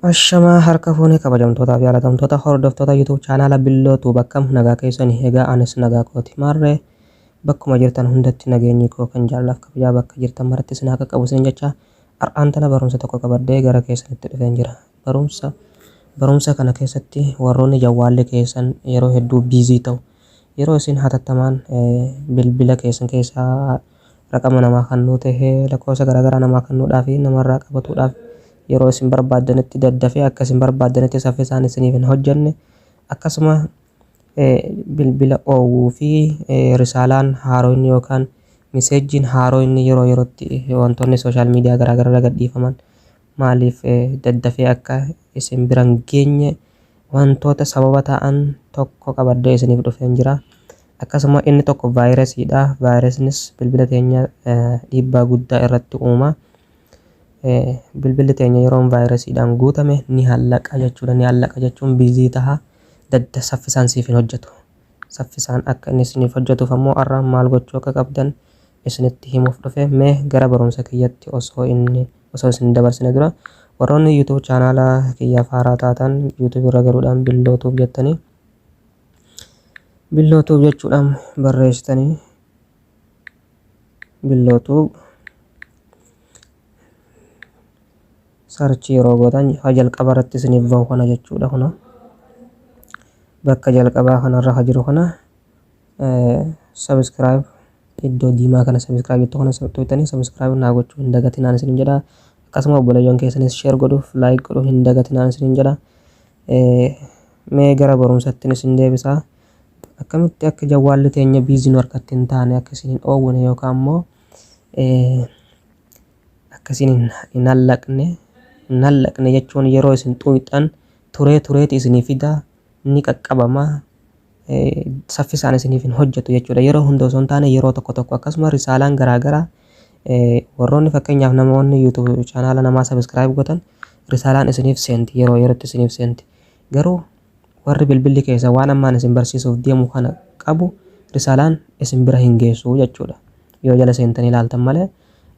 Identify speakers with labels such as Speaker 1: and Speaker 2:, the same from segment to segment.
Speaker 1: Ashamaa harka fuune, kabajamtootaa fi jaalatamtoota hordoftoota YouTube chaanaala Billoo Tube, akkam nagaa keessani? Egaa anis nagaa kooti. Maarree bakkuma jirtan hundatti nageenyi koo kan jaalalaaf kabajaa bakka jirtan maratti isin haa qaqqabu isin jecha, har'aan tana barumsa tokko qabadhee gara keessanitti dhufeen jira. Barumsa kana keessatti warroonni jawwaalli keessan yeroo hedduu busy ta'u, yeroo isin hatattamaan bilbila keessan keessaa raqama namaa kennuu tahee lakkoofsa garaagaraa namaa kennuudhaa fi namarraa qabatuudhaaf yeroo isin barbaaddanitti daddafee akka isin barbaaddanitti saffisaan isiniif hin hojjenne, akkasuma bilbila oowwuu fi risaalaan haaroonni yookaan miseejjiin haaroonni yeroo yerootti wantoonni social media garaagaraa irra gadhiifaman maaliif daddafee akka isin bira hin geenye wantoota sababa ta'an tokko qabadhee isiniif dhufeen jira. Akkasuma inni tokko vaayirasiidha. Vaayirasnis bilbila teenya dhiibbaa guddaa irratti uuma. Bilbilli teenya yeroo vaayirasiidhaan guutame ni hallaqa jechuudha. Ni hallaqa jechuun busy taha, dadda saffisaan siif hin hojjetu. Saffisaan akka inni isiniif hojjetuuf ammoo har'a maal gochuu akka qabdan isinitti himuuf dhufe. Mee gara barumsa kiyyatti osoo isin dabarsine dura, warroonni YouTube chaanaala kiyyaaf haaraa taatan YouTube irra galuudhaan Billoo Tube jettanii, Billoo Tube jechuudhaan barreessitanii, Billoo Tube search yeroo gootan ha jalqaba irratti isiniif bahu kana jechuudha. Kuna bakka jalqabaa kanarra ha jiru kana subscribe, iddoo diimaa kana subscribe jettu kana tuqxanii subscribe naa gochuu hin dagatinaan isinin jedha. Akkasuma obboleeyyan keessanis share godhuuf, like godhuu hin dagatinaan isinin jedha. Mee gara barumsattiin isin deebisaa. Akkamitti akka jawwaalli teenya busy nu harkatti hin taane, akka isin hin oowwine yookaan immoo akka isin hin hallaqne? Hin hallaqne jechuun yeroo isin xuuxan turee tureeti isinii fida, ni qaqqabama, saffisaan isiniif hin hojjetu jechuudha. Yeroo hunda osoo hin taane yeroo tokko tokko. Akkasuma risaalaan garaagaraa, warroonni fakkeenyaaf namoonni YouTube chaanaala namaa subscribe gootan, risaalaan isiniif seenti, yeroo yerootti isiniif seenti. Garuu warri bilbilli keessa waan ammaan isin barsiisuuf deemu kana qabu risaalaan isin bira hin geessu jechuudha. Yoo jala seentanii ilaaltan malee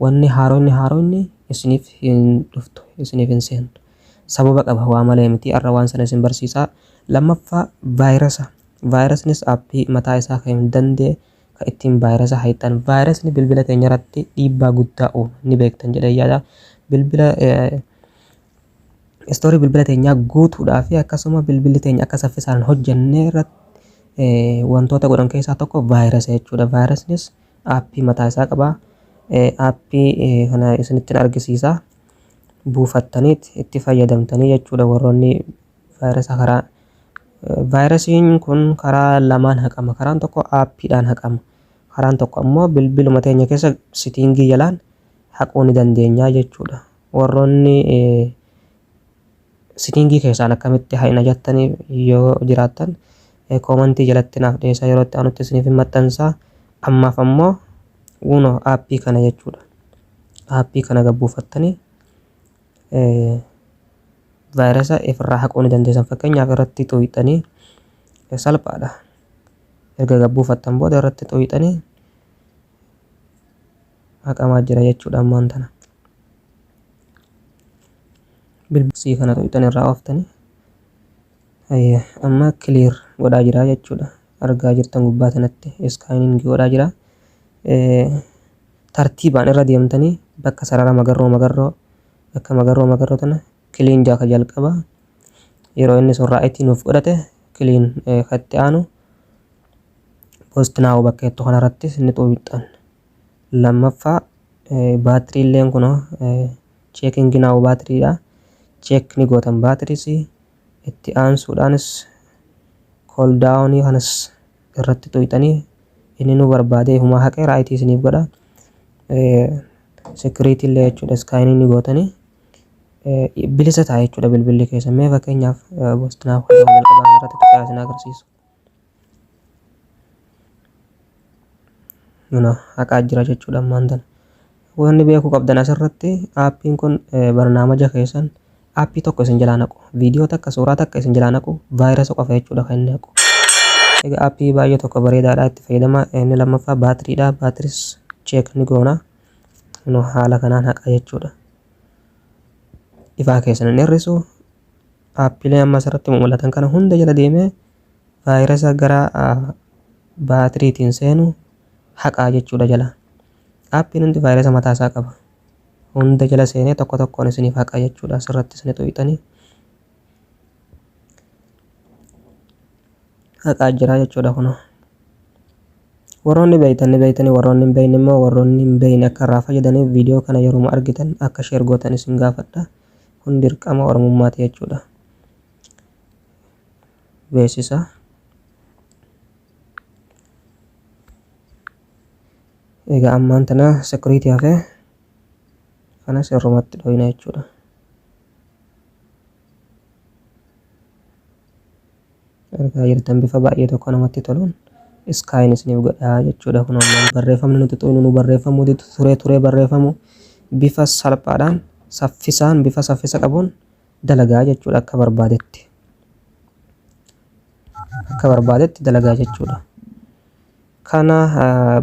Speaker 1: wanni haaronni haaronni isiniif hin dhuftu, isiniif hin seentu. Sababa qaba, waa malee miti. Har'a waan sana isin barsiisaa. Lammaffaa vaayirasa. Vaayirasnis aappii mataa isaa kan hin danda'e kan ittiin vaayirasa hayxan. Vaayirasni bilbila teenya irratti dhiibbaa guddaa uuma, ni beektan jedhee yaada. Bilbila istoorii bilbila teenyaa guutuudhaa fi akkasuma bilbilli teenya akka saffisaan hojjenne irratti wantoota godhan keessaa tokko vaayirasa jechuudha. Vaayirasnis aappii mataa isaa qaba. Aappii kana isinittiin argisiisa. Buufattaniit itti fayyadamtanii jechuudha. Warroonni vaayirasa karaa vaayirasiin kun karaa lamaan haqama. Karaan tokko aappiidhaan haqama. Karaan tokko ammoo bilbiluma teenya keessa setting jalaan haquu ni dandeenya jechuudha. Warroonni setting keessaan akkamitti haqna jettanii yoo jiraattan comment jalatti naaf dhiyeessaa, yeroo itti aanutti isiniif hin maxxansaa. Ammaaf ammoo uno aappii kana jechuudha. Aappii kana gabbuufattanii vaayirasa ifirraa haquu ni dandeessan. Fakkeenyaaf irratti xuuxxanii, salphaadha. Erga gabbuufattan booda irratti xuuxxanii haqamaa jira jechuudha ammaan tana. Bilbilsii kana xuuxxan irraa ooftanii amma clear godhaa jira jechuudha. Argaa jirtan, gubbaa kanatti scanning godhaa jira. Tartiibaan irra deemtanii bakka sarara magarroo magarroo, bakka magarroo magarroo tana clean jaaka jalqaba. Yeroo inni sun right nuuf godhate clean, katti aanu boost now bakka jettu kanarrattis ni xuuxxan. Lammaffaa baatirii illeen kunoo checking now baatiriidha. Check ni gootan baatiriis. Itti aansuudhaanis cool down kanas irratti xuuxxanii inni nu barbaade ifumaa haqee right isiniif godha. Security illee jechuudha, scanning ni gootanii bilisa ta'a jechuudha bilbilli keessa. Mee fakkeenyaaf boost now kan jalqabaa kanarratti tuqee isin agarsiisu. Kunoo haqaa jira jechuudha ammaan tana. Wanni beekuu qabdan asirratti aappiin kun barnaamaja keessan aappii tokko isin jalaa naqu. Viidiyoo takka, suuraa takka isin jalaa naqu, vaayirasa qofa jechuudha kan inni haqu. Egaa aappii baay'ee tokko bareedaadha, itti fayyadama. Inni lammaffaa baatiriidha. Baatiris check ni goona. Kunoo haala kanaan haqa jechuudha. Ifaa keessan hin hir'isu. Aappiilee amma asirratti mul'atan kana hunda jala deemee vaayirasa gara baatiriitiin seenu haqaa jechuudha jala. Aappiin hundi vaayirasa mataa isaa qaba. Hunda jala seenee tokko tokkoon isiniif haqa jechuudha. Asirratti isin tuqxanii haqaa jira jechuudha kunoo. Warroonni beektan ni beektanii, warroonni hin beekne immoo warroonni hin beekne akka irraa fayyadaniif viidiyoo kana yeroo argitan akka share gootan isin gaafadha. Kun dirqama Oromummaati jechuudha. Beeksisa. Egaa ammaan tana security hafee kanas irrumatti dhoyna jechuudha. Argaa jirtan, bifa baay'ee tokko namatti toluun scan isiniif godhaa jechuudha. Kun ammoo barreeffamni nuti xuynu nu barreeffamuu turee turee barreeffamu bifa salphaadhaan, saffisaan, bifa saffisa qabuun dalagaa jechuudha akka barbaadetti. Akka barbaadetti dalagaa jechuudha. Kana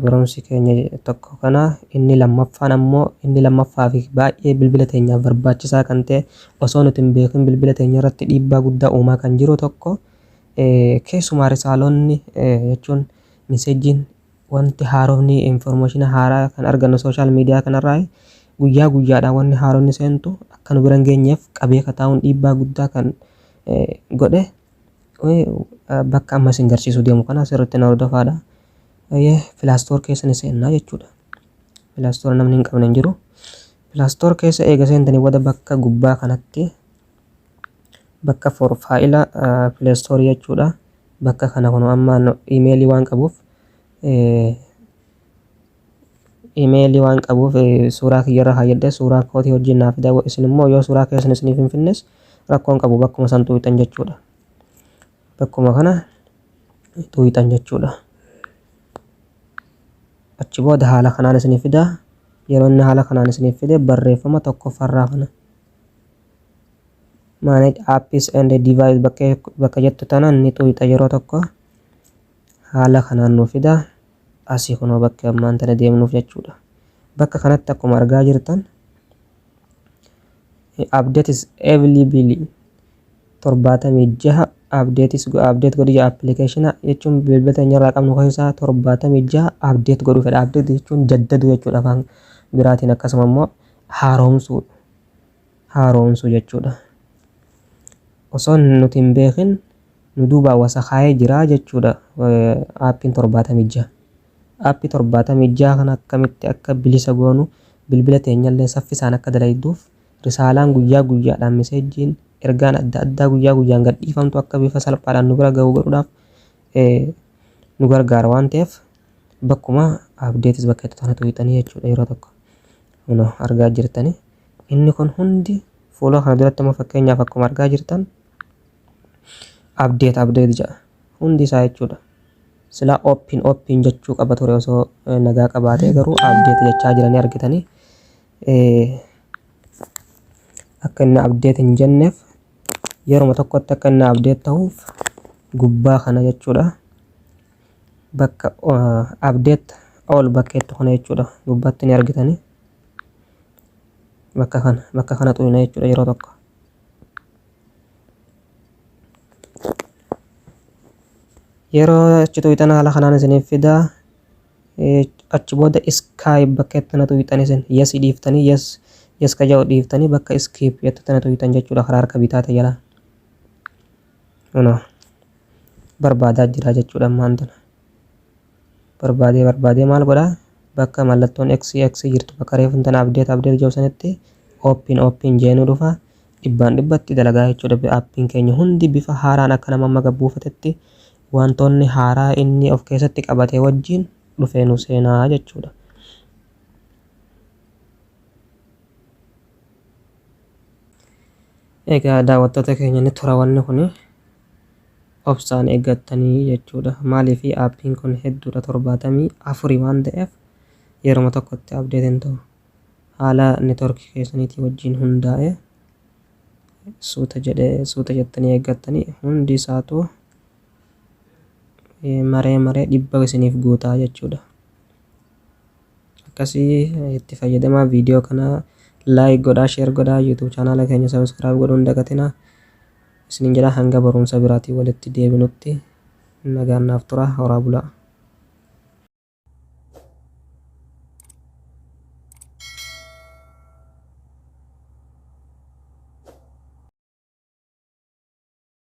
Speaker 1: barumsi keenya tokko kana. Inni lammaffaan ammoo, inni lammaffaa fi baay'ee bilbila teenyaaf barbaachisaa kan ta'e, osoo nuti hin beekin bilbila teenya irratti dhiibbaa guddaa uumaa kan jiru tokko, keessumaa risaalonni jechuun miseejiin, wanti haarofni, information haaraa kan argannu social media kanarraa guyyaa guyyaadhaan wanni haarofni seentu akka nu bira hin geenyeef qabee kataa'uun dhiibbaa guddaa kan godhe bakka amma isin garsiisuu deemu kana sirriitti na hordofaadha. Play Store keessa ni seennaa jechuudha. Play Store namni hin qabne hin jiru. Play Store keessa eega seentanii booda bakka gubbaa kanatti, bakka profile Play Store jechuudha. Bakka kana kun amma iimeelii waan qabuuf suuraa kiyyarra kaayyadhee suuraa kootii wajjin naaf fida. Isin immoo yoo suuraa keessan isiniif hin finnes rakkoon qabu, bakkuma san tuuxan jechuudha. Bakkuma kana tuuxan jechuudha. Achi booda haala kanaan isiniif fida. Yeroo inni haala kanaan isiniif fide, barreeffama tokkoffarraa kana, "Manage apps and device" bakka jettu tana ni tuuxa yeroo tokko. Haala kanaan nuuf fida. Asii kunoo bakka ammaan tana deemnuuf jechuudha. Bakka kanatti akkuma argaa jirtan update is available 76 updates, update godhi application jechuun bilbila teenya irraa qabnu keessaa 76 update godhuu fedha. Update jechuun jaddadu jechuudha afaan biraatiin, akkasuma immoo haaromsuu, haaromsuu jechuudha. Osoo nuti hin beekin nu duubaan wasakaayee jira jechuudha aappiin 76. Aappii 76 kana akkamitti akka bilisa goonu, bilbila teenyallee saffisaan akka dalayduuf, risaalaan guyyaa guyyaadhaan, miseejiin, ergaan adda addaa guyyaa guyyaan gadhiifamtu akka bifa salphaadhaan nu bira gahu godhuudhaaf nu gargaara waan ta'eef, bakkuma updates bakka itti tana tuqxanii jechuudha yeroo tokko. Kunoo argaa jirtanii, inni kun hundi fuula kana duratti immoo fakkeenyaaf akkuma argaa jirtan update update jedha hundi isaa jechuudha. Silaa open open jechuu qaba ture osoo nagaa qabaatee, garuu update jechaa jiranii argitanii. Akka inni update hin jenneef, yeruma tokkotti akka inni update ta'uuf gubbaa kana jechuudha. Bakka update all bakkeetti kana jechuudha, gubbaatti ni argitanii. Bakka kana xuyina jechuudha yeroo tokko. Yeroo achi tuqxan haala kanaan isiniif fidaa. Achi booda skip bakka itti na tuqxan isin yes dhiiftanii, yes yes ka jedhu dhiiftanii, bakka skip jettu tana tuqxan jechuudha karaa harka bitaa ta'e jala. Kunoo barbaadaa jira jechuudha ammaan tana. Barbaadee barbaadee maal godhaa? Bakka mallattoon X X jirtu, bakka reefuun tana update update jedhu sanitti open open jeenuu dhufa. Dhibbaan dhibbatti dalagaa jechuudha. Aappiin keenya hundi bifa haaraan akka nama amma gabbuufatetti wantoonni haaraa inni of keessatti qabate wajjin dhufee nu seenaa jechuudha. Egaa daawwattoota keenya, ni tura wanni kuni, obsaan eeggattanii jechuudha. Maaliif? Aappiin kun hedduudha, 74 waan ta'eef yeruma tokkotti update hin ta'u. Haala neetworkii keessaniitii wajjin hundaa'ee suuta jedhee, suuta jettanii eeggattanii hundi isaatu maree maree 100 isiniif guutaa jechuudha. Akkasii itti fayyadamaa. Viidiyoo kana like godhaa, share godhaa, YouTube chaanaala keenya subscribe godhuu hin dagatinaa. Isiniin jedha, hanga barumsa biraatiin walitti deebinutti nagaan naaf tura, horaa bulaa.